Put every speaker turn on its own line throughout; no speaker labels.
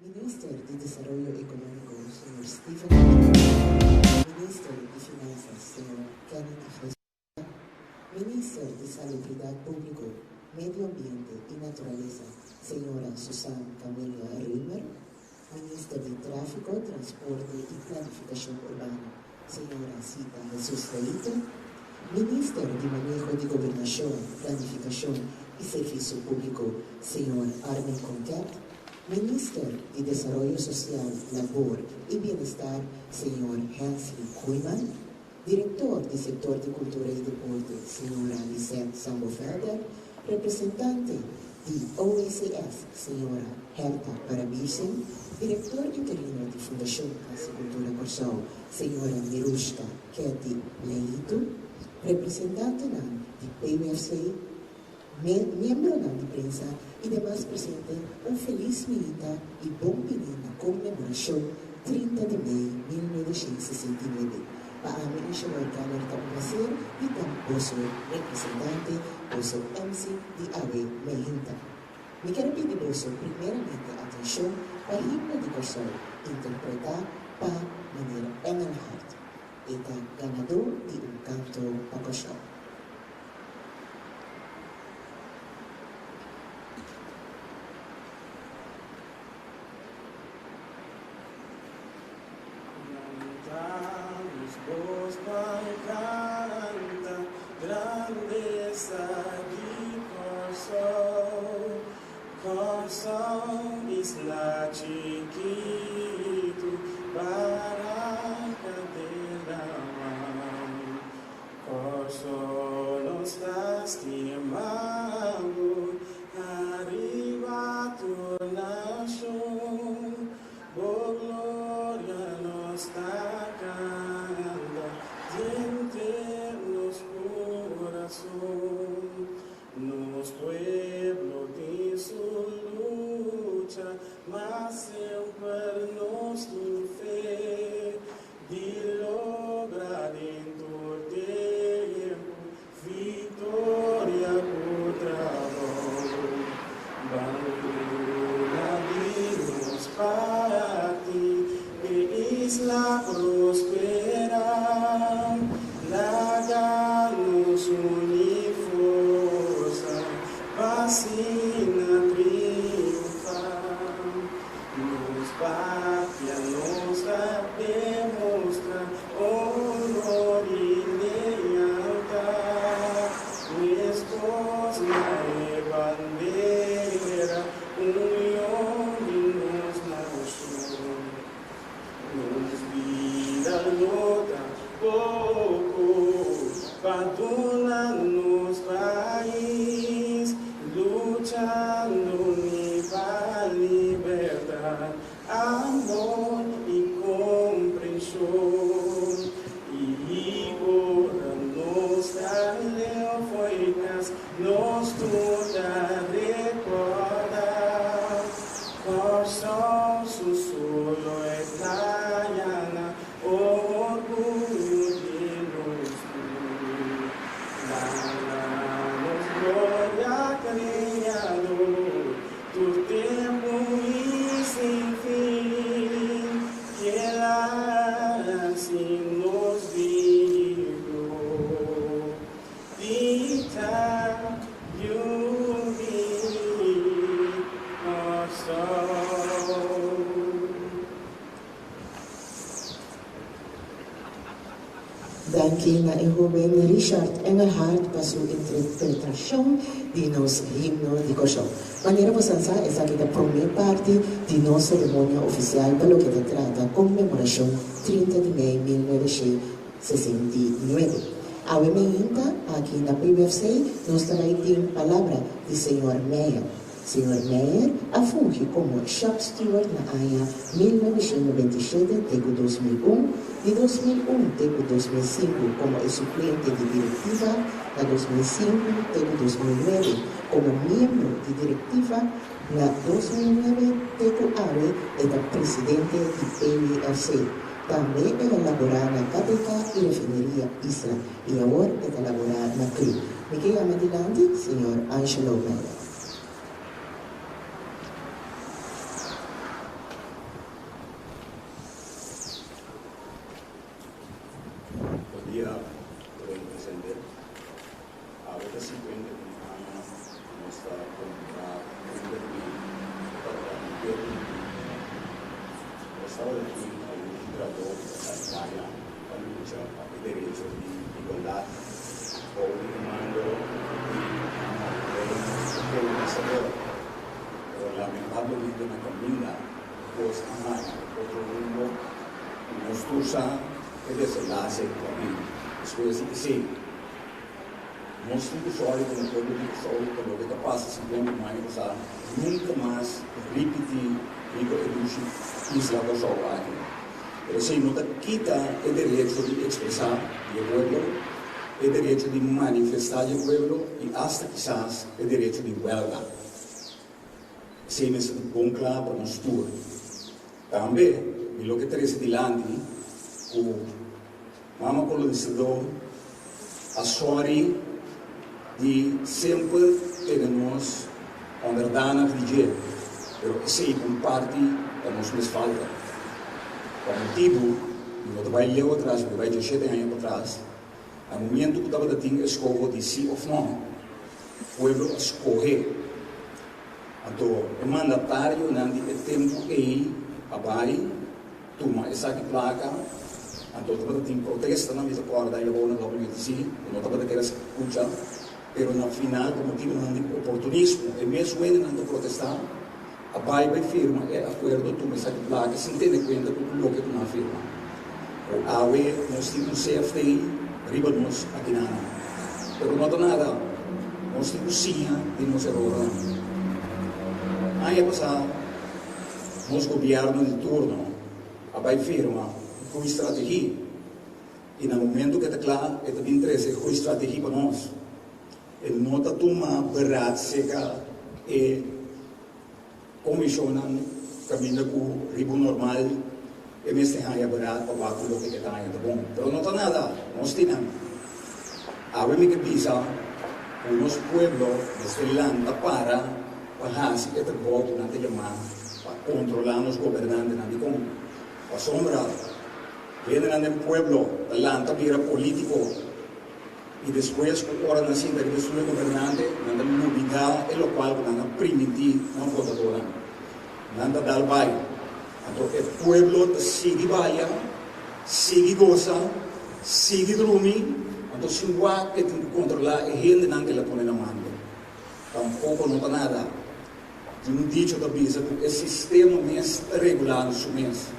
Minister di Desaroyo Ekonómiko, señor Steven Martina, Minister di Finansas, señor Kenneth Jesúa, Minister di Salubridat Públiko, Medio Ambiente i Naturalesa, señora Susan Camelia Römer, Minister di Tráfiko, Transporte i Planifikashon Urbano, señora Zita Jesus-Leito, Minister di Maneho di Gobernashon, Planifikashon i Servisio Públiko, señor Armin Konket, Minister di Desaroyo Sosial, Labor i Bienestar, señor Hensley Koeiman, Direktor di Sektor di Kultura i Deporte, señora Lisette Sambovelder, Representante di OECF, señora Herta Parabising, Direktor interino di Fundashon Kas di Kultura Kòrsou, señora Mirushka Ketty Leito, Representantenan di PWFC, Miembronan di prensa y demas presente un feliz minita y bon bini na conmemoracion 30 di mei 1969. Pa ami Ingenieur Keller ta un placer di ta boso representante, boso MC di awe meinta. Mi kier a pidi boso primeramente atencion pa himno di Corsou interpreta pa Meneer Engelhardt. E ta ganador di un canto pa Corsou.
Lanta nos bos bai canta grandeza di Corsou, Corsou isla chikitu, baraka den laman. Kòrsou nos ta stima bo ariba tur nashon, bo gloria nos ta kanta denter nos kurason. Nos pueblo tin su lucha, ma semper nos tin fe. Di logra den tur tempu victoria cu trabou. Bandera di nos parti, p'e isla prospera. Laga nos uni forsa pa asina triunfa. Nos papia nos ta demostra honor i lealtad, meskos na e bandera union di nos nashon. Nos bida lo ta poko pa duna nos pais, luchando ni pa libertad, amor i komprenshon. I ora nos ta leu fo'i kas, nos tur ta rekordá Kòrsou su solo e playanan. Orguyo di nos tur. Dana nos gloria Creador, tur tempu i sin fin, Kela hasi nos vigor. Di ta yubi Kòrsou.
Danki na e hoben Richard Engelhardt pa su interpretashon di nos himno di Kòrsou. Manera bo san sa, esaki ta promé parti di nos seremonia ofisial pa loke ta trata konmemorashon 30 di mei 1969. Awe meinta, aki na PUFC, nos ta bai tin palabra di señor Meijer. Señor Meijer a fungi komo shop steward na aña 1997 te ku 2001, di 2001 te ku 2005 komo e suplente di direktiva, na 2005 te ku 2009 komo miembro di direktiva, na 2009 te ku awe e ta presidente di PWFC. Tambe el a laborá na KTK i Refineria Isla i awor e ta laborá na cru. Mi ke yama dilanti señor Angelo Meijer.
Nos tabata tin algun trahadó ku ta sali kaya pa lucha pa e derecho di igualdat bou di e mando di mama rei kolonisador. Pero lamentablemente na kaminda kos a haña otro rumbo i nos tur sa e desenlase ku a bin despues di esei. Nos tin ku sòru komo pueblo di Kòrsou pa loke ta pasa siguiente un aña pasá nunka mas ripití riba e dushi isla Kòrsou aki. Pero esei no ta kita e derecho di ekspresá di e pueblo, e derecho di manifestá di e pueblo i asta kisas e derecho di wèlga. Esei mester ta bon kla pa nos tur. Tambe mi lo ke trese dilanti ku Mama kolonisadó a sòri di semper tene nos onderdanig di dje, pero esei ta un parti ta nos mes falta. Pa motibu, mi no ta bai leu atras, mi ta bai diashete aña patras, na momentu ku tabata tin eskoho di si òf nò, pueblo a skohe. Anto e mandatarionan di e tempu ei a bai. Tuma esaki plaka, anto tabata tin protestanan, mi ta kòrda e abou na WTC, ku no tabata kere skucha, pero na final pa motibunan di oportunismo e mes wendenan ta protestá a bai bai firma e akuerdo tuma esaki plaka sin tene kuenta ku loke ku nan a firma. Ku awe nos tin un CFT riba nos akinanan. Pero no ta nada, nos tin ku siña di nos erornan. Aña pasá. Nos gobierno di turno a bay firma un groeistrategie y na momento cu e ta cla e ta bin trece e groeistrategie pa nos. E no ta tuma beraad cerca e comisionnan caminda cu riba un normal e mester haya beraad pa wak cu loke e ta haya ta bon. Pero no ta nada, nos tin nan. Awe mi ke bisa cu nos pueblo mester lanta para. Pa hasi e trabou ku nan ta yamá pa kontrolá nos gobernantenan. Dikon? Pasobra hendenan den pueblo ta lanta bira polítiko i despues ku ora nan sinta riba e stoel gobernante nan ta lubidá e lokual ku nan a primintí nan votadónan. Nan ta dal bai. Anto e pueblo ta sigui baya, sigui gosa, sigui drumi, anto sin wak e tin ku kontrolá e hendenan ku el a pone na mando. Tampoco no ta nada. Tin un dicho ta bisa cu e sistema mes ta regulando su mes.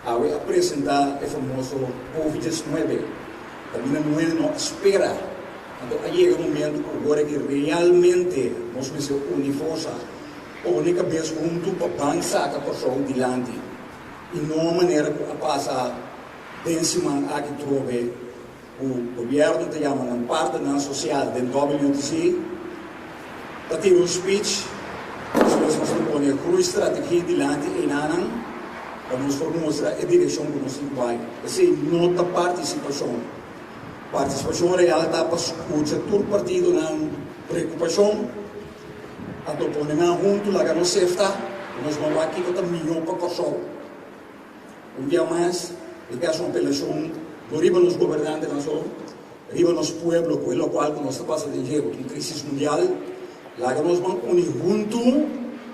Awe a presenta e famoso Covid 19. Caminda muhé no a spera. Anto a yega momento cu ora ki realmente nos mester uni forsa, pone cabes hunto pa ban saca Corsou dilanti. Y no manera cu a pasa den siman aki trobe. Ku gobièrnu ta yama nan partnernan sosial den WTC ta tira un speech, despues nos ta pone groeistrategie dilanti einanan pa nos por mustra e direkshon ku nos tin ku bai. Esei no ta partisipashon. Partisipashon real ta pa skucha tur partidonan preokupashon, anto pone nan huntu laga nos sefta ku nos ban wak kiko ta mihó pa Kòrsou. Un bia mas, mi ta hasi un apelashon no riba nos gobernantenan so, riba nos pueblo ku e lokual ku nos ta pasa den dje, ku ta un krisis mundial. Laga nos ban uni huntu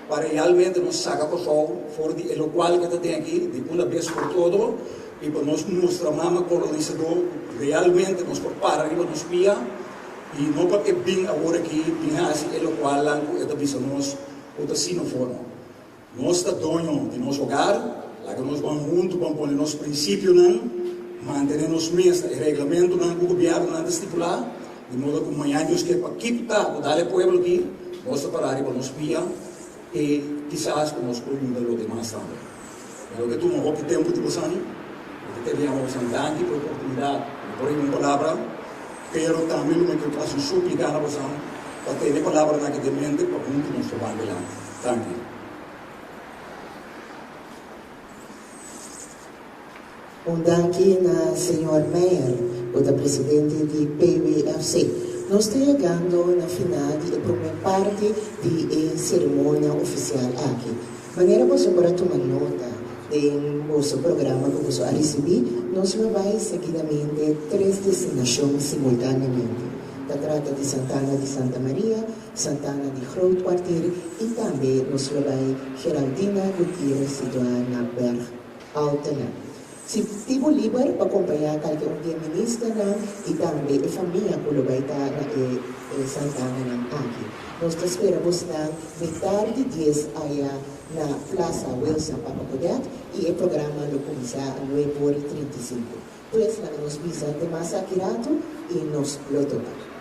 pa realmente nos saka Kòrsou for di e lokual ku e ta den aki di una bes por todo i pa nos mustra mama kolonisadó ku realmente nos por para riba nos pia i no pa e bin awor aki bin hasi e lokualnan ku e ta bisa nos ku ta sino forma. Nos ta doño di nos hogar, laga nos ban huntu ban pone nos prinsipionan, mantené nos mes na e reglamentonan ku gobièrnunan ta stipulá, di modo ku mañan Dios ke pa kiko ta ku dal e pueblo aki, nos ta pará riba nos pia i kisas ku nos por yuda lo demas tambe. Mi lo ke tuma hopi tempu di bosan, mi ta tene yama bosan danki pa e oportunidat ku mi por hiba un palabra, pero tambe lo mi ke hasi un súplika na bosan pa tene e palabranan aki den mente pa huntu nos por ban dilanti. Danki.
Un danki na señor Meijer, ku ta presidente di PWFC. Nos ta yegando na final di e promé parti di e seremonia ofisial aki. Manera boso por a tuma nota den boso programa ku boso a risibí, nos lo bai seguidamente tres destinashon simultáneamente. Ta trata di Santana di Santa Maria, Santana di Groot Kwartier y tambe nos lo bay Geraldina Gutierrez situa na Berg. Altena. Sinti bo liber pa kompañá kalke un di e ministernan i tambe e famia ku lo bai ta na e santananan aki. Nos ta spera bosnan mitar di dies aya na Plaza Wilson Papa Godett i e programa lo kuminsá nuebe ora i 35. Pues laga nos bisa te mas aki ratu i nos lo topa.